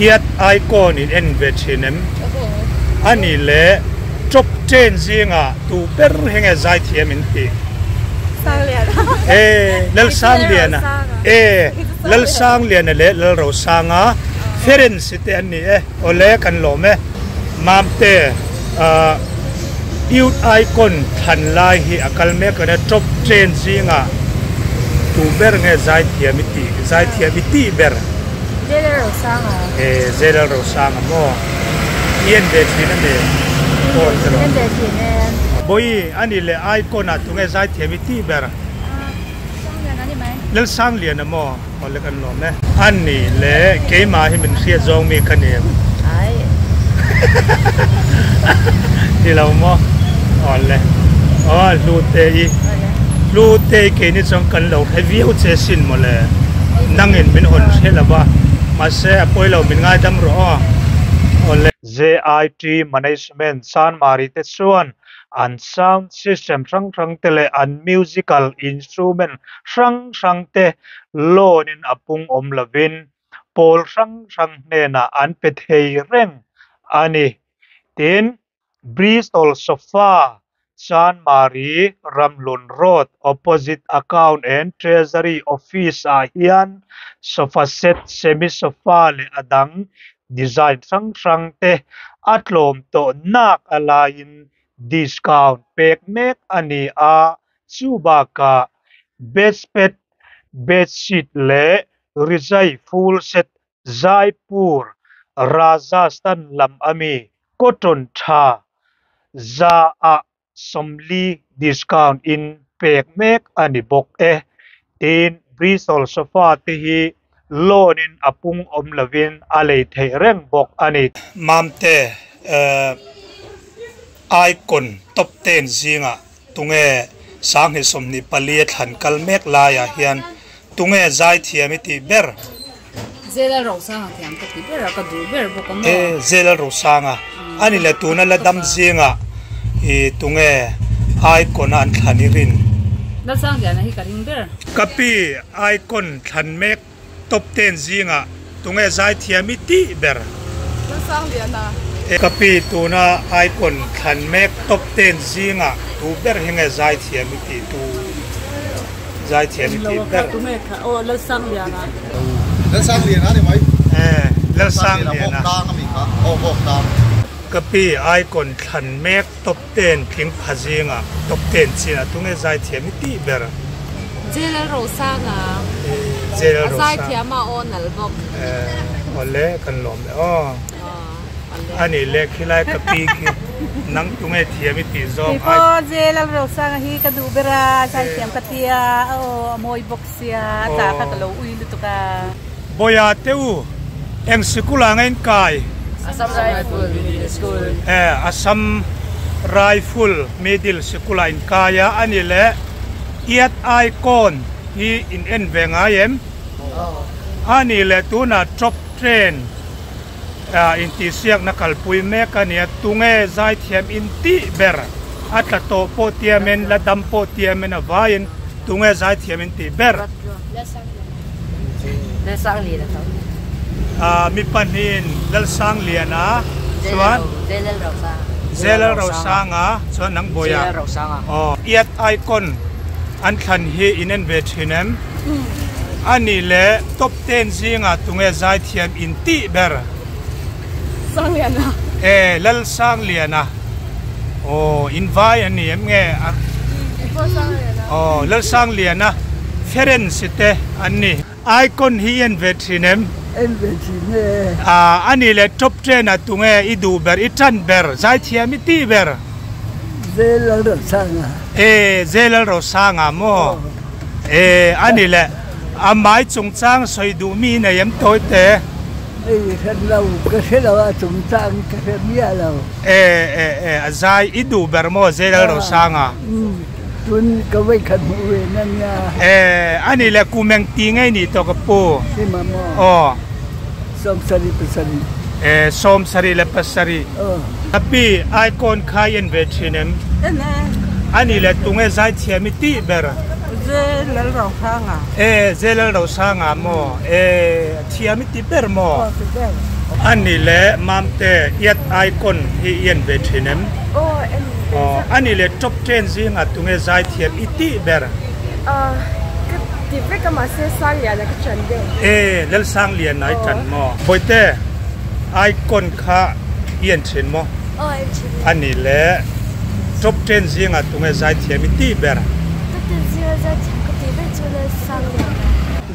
Iat Icon in en ve thin em? A nih leh Top Ten zingah tu ber hi nge zaithiam in tih? E Lalsangliana E Lalsangliana leh Lalrosanga Ferenc te an ni e. Awle kan lawm e. Mamte ah Youth Icon thlan lai hi a kal mek a nia Top Ten zingah tu ber nge zaithiam i tih zaithiam i tih ber? Zelal Rosanga. E Zelal Rosanga maw? I en ve thin a mi? Aw ti rawh. En ve thin e. Bawi a nih leh Icon ah tunge zaithiam i tih ber? Sangliana ni mai. Lalsangliana maw? Aw le kan lawm e. A nih leh keimah hi min hriat zawng mi ka ni em? Ai. Ti lo maw? Aw le. Aw Hlute i. Hlute i keini chuan kan lo hre viau che sin maw le. Nangin min hawn hre lo va, mahse a pawi lo min ngaidam rawh aw. Aw le. JIT Management Chanmari te chuan an sound system hrang hrang te leh an musical instrument hrang hrang te loan in a pung awm lovin pawl hrang hrang hnenah an pe thei reng a ni. Tin, Bristol Sofa, Chanmari, Ramhlun Road, opposite Account and Treasury Office ah hian sofa set, semi sofa leh a dang design hrang hrang te a tlawm tawh nak a laiin discount pek mek a ni a, chu bakah bedspread, bedsheet leh rizai full set Jaipur, Rajasthan lam ami cotton tha za ah 40 discount in pek mek a ni bawk e. Tin, Bristol sofa te hi loan in a pung awm lovin a lei theih reng bawk a ni. Mamte Icon top ten zingah tunge 2024 a thlan kal mek laiah hian tunge zaithiam i tih ber? Zelal Rosanga thiam ka ti ber a, ka duh ber bawk a maw? E, Zelal Rosanga. A ni le, tuna la dam zingah i tunge Icon a an thlan i rin? Lalsangliana hi ka ring ber. Ka pi, Icon thlan mek top ten zingah tunge zaithiam i tih ber? Lalsangliana. Ka pi, tuna Icon thlan mek top ten zingah tu ber hi nge zaithiam i tih tu? Zaithiam i tih ber. Tunge kha aw Lalsangliana. Lalsangliana a ni mai. E Lalsangliana. Bawk tlang a mi kha aw bawk tlang. Ka pi icon thlan mek top ten tling pha zingah top ten chinah tunge zaithiam i tih ber. J Lalrosanga. E J Lalrosanga. A zaithiam a aw nalh bawk. E awle kan lawm e aw. A nih leh khilai ka pi khi nang tunge thiam i tih zawng ai. Keipawh J Lalrosanga hi ka duh ber a, zaithiam ka ti a, a aw a mawi bawk sia, a tla kha ka lo ui lutuk a. Bawia te u, eng sikul ah nge in kai? Assam Rifle Middle School. E, Assam Rifle Middle Sikul ah in kai a, a nih leh Iat Icon hi in en ve ngai em? A nih leh tunah Top Ten. Intihsiakna kalpui mek a nia, tunge zaithiam intih ber a tla tawh pawh tiamin, la dam pawh tiamin a vaiin tunge zaithiam intih ber? Mi pahnihin Lalsangliana chuan Zelalrosanga chuan nang bawiah aw Iat Icon an thlan hi in en ve thin em? A nih leh top ten zingah tunge zaithiam in tih ber? Sangliana. E, Lalsangliana. Aw, in vai a ni em nge? Keipawh Sangliana. Aw, Lalsangliana Ferenc te an ni. Icon hi i en ve thin em? En ve thin e. A nih leh top ten ah tunge i duh ber, i tan ber, zaithiam i tih ber? Zelalrosanga. E, Zelalrosanga maw? E, a ni le, a mai chungchang sawi duh mi nei em tawi te? Nei hran lo, ka hre lo a chungchang ka hre miah lo. E, e, e, a zai i duh ber maw Zelalrosanga? Umm, tun ka vawikhat hmuh ve na nia. E, a ni le, kum eng ti ngei nih tawh ka pu? Hima maw? Aw. 77. E, 77. Aw. Ka pi, icon kha i en ve thin em? En e. A nih leh tunge zaithiam i tih ber? Ze Lalrosanga. E, Ze Lalrosanga maw? E, a thiam i ti ber maw? Aw, ti ber. Ani leh Mamte iat icon hi i en ve thin em? Aw en ve zak. Ani leh top ten zingah tunge zaithiam i tih ber? Ka ti vek a mahse Sangliana ka ṭan deuh. E Lalsangliana i ṭan maw? Bawihte icon kha i en thin maw? Aw en thin e. Ani leh top ten zingah tunge zaithiam i tih ber? Top ten zinga zaithiam ka tih ber chu Lalsangliana.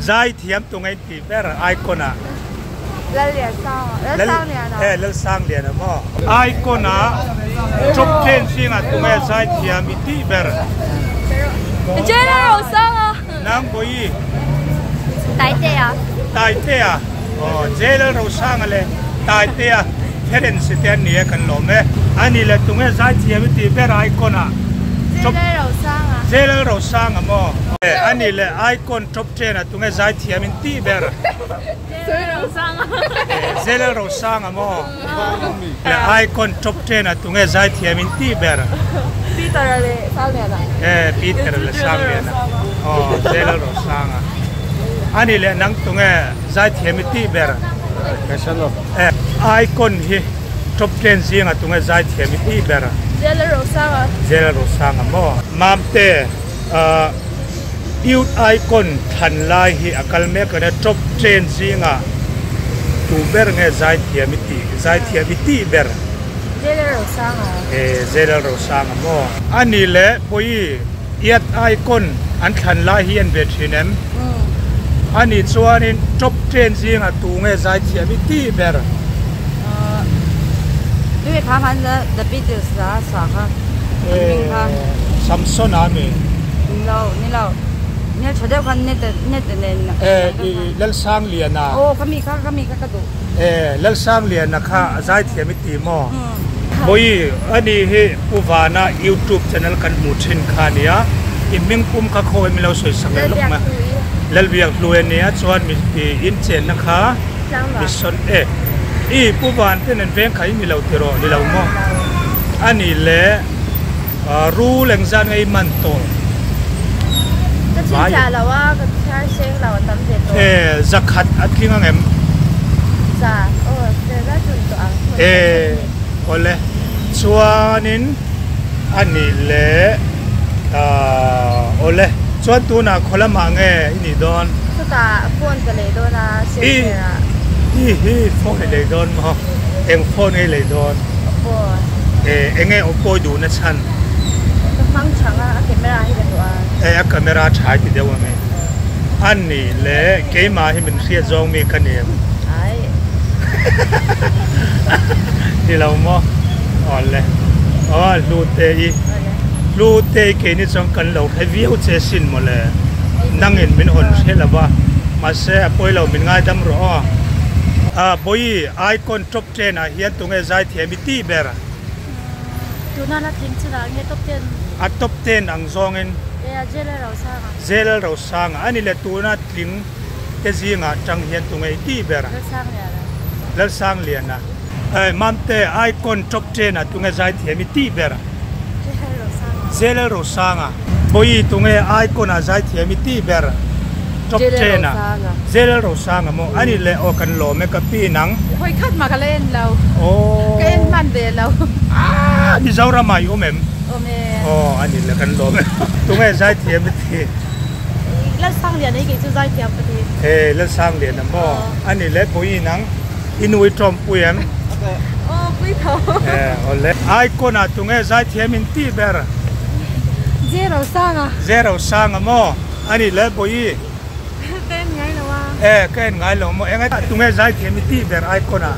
Zaithiam tunge i tih ber icon ah? Lalliansanga, Lalsangliana. E Lalsangliana maw? Icon ah top ten zingah tunge zaithiam i tih ber? Jenna Rosanga. Nang Bawi. Taitea. Taitea. Aw Jenna Rosanga leh Taitea parents te an ni e kan lawm e. Ani leh tunge zaithiam i tih ber icon ah? Jenna Rosanga. Jenna Rosanga maw? Ani leh icon top ten ah tunge zaithiam in tih ber? Zelal Rosanga maw? Le icon top 10 ah tunge zaithiam in tih ber? Peter leh Sangliana. Eh Peter leh Sangliana. Aw Zelal Rosanga. Ani leh nang tunge zaithiam i tih ber? Eh icon hi top 10 zingah tunge zaithiam i tih ber? Zelal Rosanga. Zelal Rosanga maw? Mamte ah. Youth Icon thlan lai hi a kal mek a nia, top ten zingah tu ber nge zaithiam i tih, zaithiam i tih ber? Zelal Rosanga. E, Zelal Rosanga maw? A ni le, Pawi, Youth Icon an thlan lai hi en ve thin em? A nih chuanin top ten zingah tu nge zaithiam i tih ber? Tui kha khan The Beatles a sa kha, an hming kha. Samson a mi? Ni lo, ni lo. Hmel tha deuh khan net net nen. Eh, Lalsangliana. Aw, ka mi kha, ka mi kha ka duh. Eh, Lalsangliana kha a zaithiam i ti maw? Bawi, ani hi Pu Vana YouTube channel kan hmuh thin kha a nia. I hming pum kha khawi min lo sawi sak leh lawk mai. Lalbiakhlui a nia, chuan mi inchenna kha. Mission e. I Pu Van te nen veng kha i ni lo tiraw ni lo maw? A ni le rul engzat nge i man tawh? Ka chhinchhiah lo a, ka chhiar seng lo a tam ve tawh. E zakhat a tling ang em? Za, aw za chun tawh ang. E awle chuanin a ni le awle chuan tunah khaw lamah nge i nih dawn? Chutah phone ka lei dawn a center ah. I hi phone i lei dawn maw? Eng phone nge i lei dawn? Oppo. E enge Oppo i duhna chhan? Ka hmang chhang a, a camera hi ka duh a. E a camera tha i ti deuh a mi? A nih le keimah hi min hriat zawng mi ka ni em? Ai. Ni lo maw? Awle. Aw Hlute i. Hlute i keini chuan kan lo hre viau che sin mawle. Nangin min hawn hre lo va, mahse a pawi lo min ngaidam rawh aw. A Bawi icon top ten ah hian tunge zaithiam i tih ber? Tuna la tling chunah nge top ten? A top ten ang zawngin. E a Jelal Rosanga. Jelal Rosanga a ni le tuna tling te zingah tang hian tunge i tih ber? Lalsangliana. Lalsangliana. E Mamte icon top ten ah tunge zaithiam i tih ber? Jelal Rosanga. Jelal Rosanga. Bawi tunge icon ah zaithiam i tih ber? Top ten ah. Jelal Rosanga maw? Ani leh aw kan lawm e ka pi nang. Hawi khat mah ka la en lo. Aw. Ka en hman ve lo. Aaa Mizoram ah i awm em? Awm e. Aw ani leh kan lawm e. Tunge zaithiam i tih? Lalsangliana hi kei chu zaithiam ka ti. E Lalsangliana maw? Ani leh Bawi nang i nu i tawmpui em? Aw pui tho. E awle. Icon ah tunge zaithiam in tih ber? Zero Sanga. Zero Sanga maw? Ani leh Bawi. Ka en ngai lo a. E ka en ngai lo maw? Enga tunge zaithiam i tih ber Icon ah?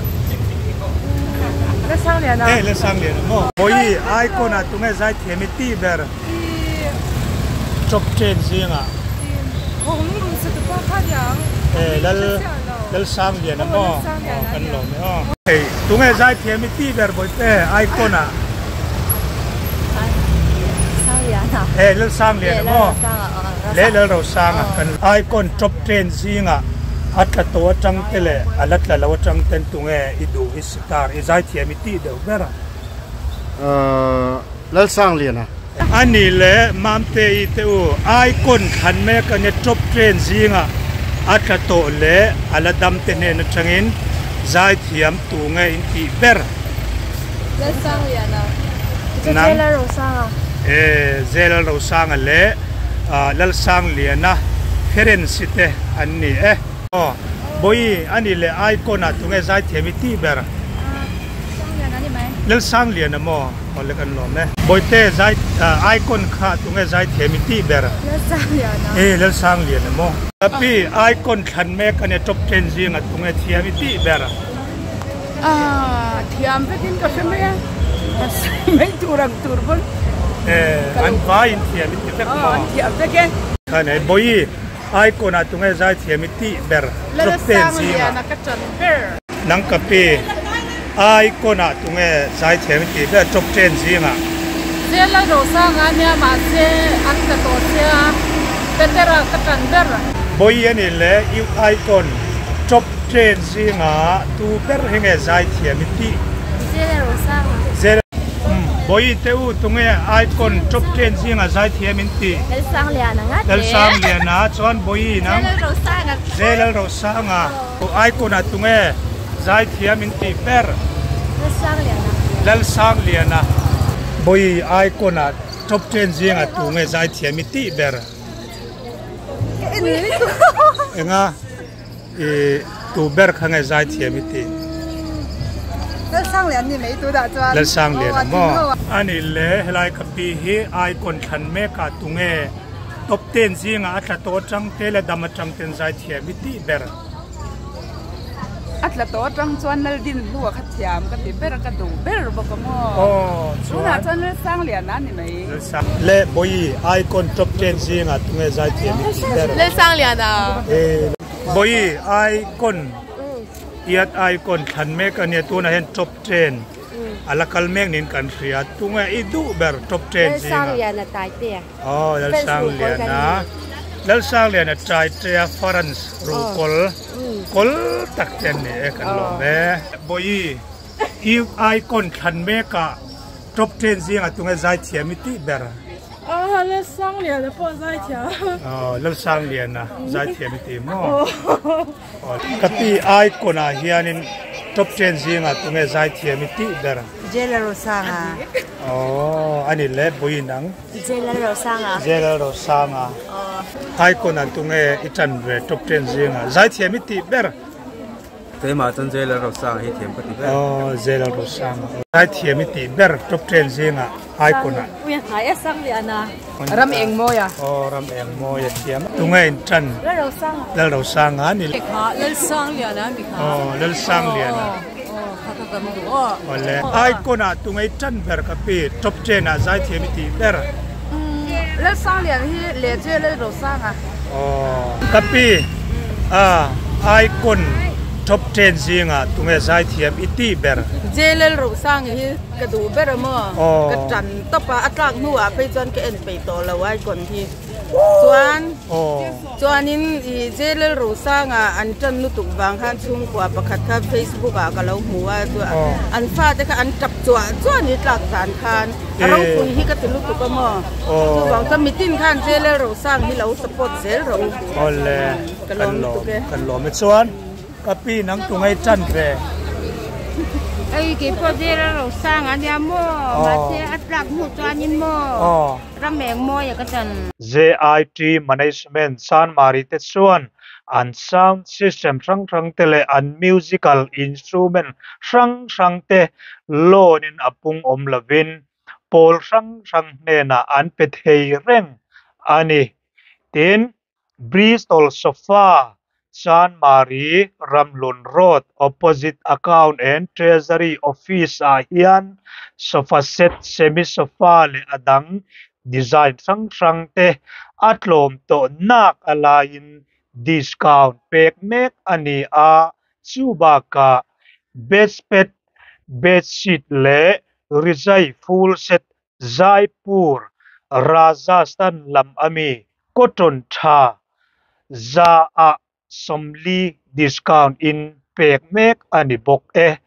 Lalsangliana. E Lalsangliana maw? Bawi Icon ah tunge zaithiam i tih ber? Top ten zingah. E lal Lalsangliana maw aw kan lawm e aw. Hei tunge zaithiam i tih ber bawihte icon ah. E Lalsangliana maw le Lalrosanga kan icon top ten zingah a tla tawh atang te leh a la tla lo atang ten tunge i duh i sitar i zaithiam i tih deuh ber a. Lalsangliana. A ni le Mamte-i te u, Icon thlan mek a nia top train zingah a tla tawh leh a la dam te hnen atangin Zaithiam tu nge in tih ber? Lalsangliana. Nang? Lalrosanga. E, Lalrosanga leh Lalsangliana Ferency te an ni e. Aw, Bawihi, a nih leh Icon ah tunge zaithiam i tih ber? Sangliana ni mai. Lalsangliana maw? Aw le kan lawm e. Bawihte, zai Icon kha tunge zaithiam i tih ber? Lalsangliana. E, Lalsangliana maw? Pi, Icon thlan mek a nia top ten zinga tunge thiam i tih ber? Aaa, thiam vekin ka hre mai a, ka sawi mai tur ang tur pawn. E, an vaiin thiam i ti vek maw? Aw, an thiam vek e. Kha nei, Bawihi, Icon ah tunge zaithiam i tih ber top ten zinga. Lalsangliana ka ṭan ber. Nang ka pi, Icon ah tunge zaithiam i tih ber top ten zinga. Lalrosanga nia mahse an tla tawh sia Petera ka ṭan ber. Bawihi a nih leh i Icon top ten zinga tu ber hi nge zaithiam i tih? Lalrosanga. Bawihi te u tunge Icon top ten zinga zaithiam in tih? Lalsangliana ngat e. Lalsangliana chuan Bawihi nang? Lalrosanga. Lalrosanga. Icon ah tunge zaithiam in tih ber? Lalsangliana. Lalsangliana. Bawihi Icon ah top ten zinga tunge zaithiam i tih ber? Enga i tu ber kha nge zaithiam i tih? Lalsanglian ni mai tunah chuan. Lalsanglian a maw? Ani le helai ka pi hi Icon thlan mek ah tunge top ten zingah a tla tawh atang te leh dam atang ten zaithiam i tih ber? A tla tawh atang chuan Laldinhlua kha thiam ka ti ber a, ka duh ber bawk a maw? Aw chuan. Tunah chuan Lalsangliana a ni mai. Le Bawihi Icon top ten zingah tunge zaithiam i tih ber? Lalsangliana. Bawihi Icon Iat Icon thlan mek a nia tunah hian top ten a la kal mek niin kan hria tunge i duh ber top ten zinga. Lalsangliana Taitea. Aw Lalsangliana Lalsangliana Taitea Farans ruhkawl kawl tak te an ni e kan lawm e. Bawihi i Icon thlan mekah Top ten zingah tunge zaithiam i tih ber? Aw Lalsangliana pawh zaithiam. Aw Lalsangliana zaithiam i tih maw? Aw ka pi icon ah hianin top ten zingah tunge zaithiam i tih ber? Jelarosanga. Aw ani le pui nang. Jelarosanga. Jelarosanga. Icon ah tunge i tan ve top ten zingah zaithiam i tih ber? Keimah chuan Jailer Rosanga hi thiam ka ti ber. Aw Jailer Rosanga. Zai thiam i tih ber top ten zingah icon ah. Ui a hnai e Sangliana. Ram Engmawia. Aw Ram Engmawia thiam. Tunge in tan? Lalrosanga. Lalrosanga a ni. Kha Lalsangliana a mi kha. Aw Lalsangliana. Aw kha kha kan duh aw. Awle. Icon ah tunge i tan ber ka pi top ten ah zai thiam i tih ber. Lalsangliana hi leh Jailer Rosanga. Aw ka pi a icon top ten zingah tunge zaithiam i tih ber. J Lalrosangi hi ka duh ber a maw ka tan tawp a a tlak hnuah phei chuan ka en peih tawh lo icon hi chuan chuanin i J Lalrosanga an tan lutuk vang khan chhungkua pakhat kha facebook ah ka lo hmu a an fate kha an tap chuah chuah ni tlak zan khan. A ropui hi ka ti lutuk a maw? Chuvang chuan mitin khan JLL Rosang hi lo support zel rawh u. Awle, Ka lawm lutuk e. Kan lawm e. Chuan ka pi nang tungai tan ve. Ei keipawh JLL Rosang a nia maw? Mahse a tlak hnu chuanin maw? Ram eng mawi a ka tan. JIT Management Chanmari te chuan an sound system hrang hrang te leh an musical instrument hrang hrang te loan in a pung awm lovin pawl hrang hrang hnenah an pe thei reng a ni. Tin, Bristol Sofa, Chanmari, Ramlun Road, opposite Account and Treasury Office ah hian sofa set, semi sofa leh a dang design hrang hrang te a tlawm tawh nak a laiin discount pek mek a ni a, chu bakah bedspread, bedsheet leh rizai full set Jaipur, Rajasthan lam ami cotton tha za ah 40 discount in pek mek a ni bawk e.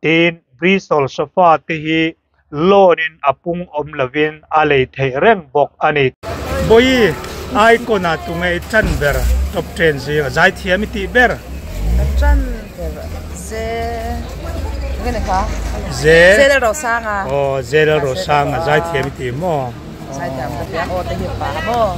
Tin, Bristol sofa te hi loan in a pung awm lovin a lei theih reng bawk a ni. Bawihi, Icon ah tunge i tan ber top ten zinga zaithiam i tih ber? Ka tan ber. Ze nge ni kha? Ze Ze Lalrosanga. Aw Ze Lalrosanga zaithiam i ti maw? Zaithiam ka ti a, aw te hi pa maw?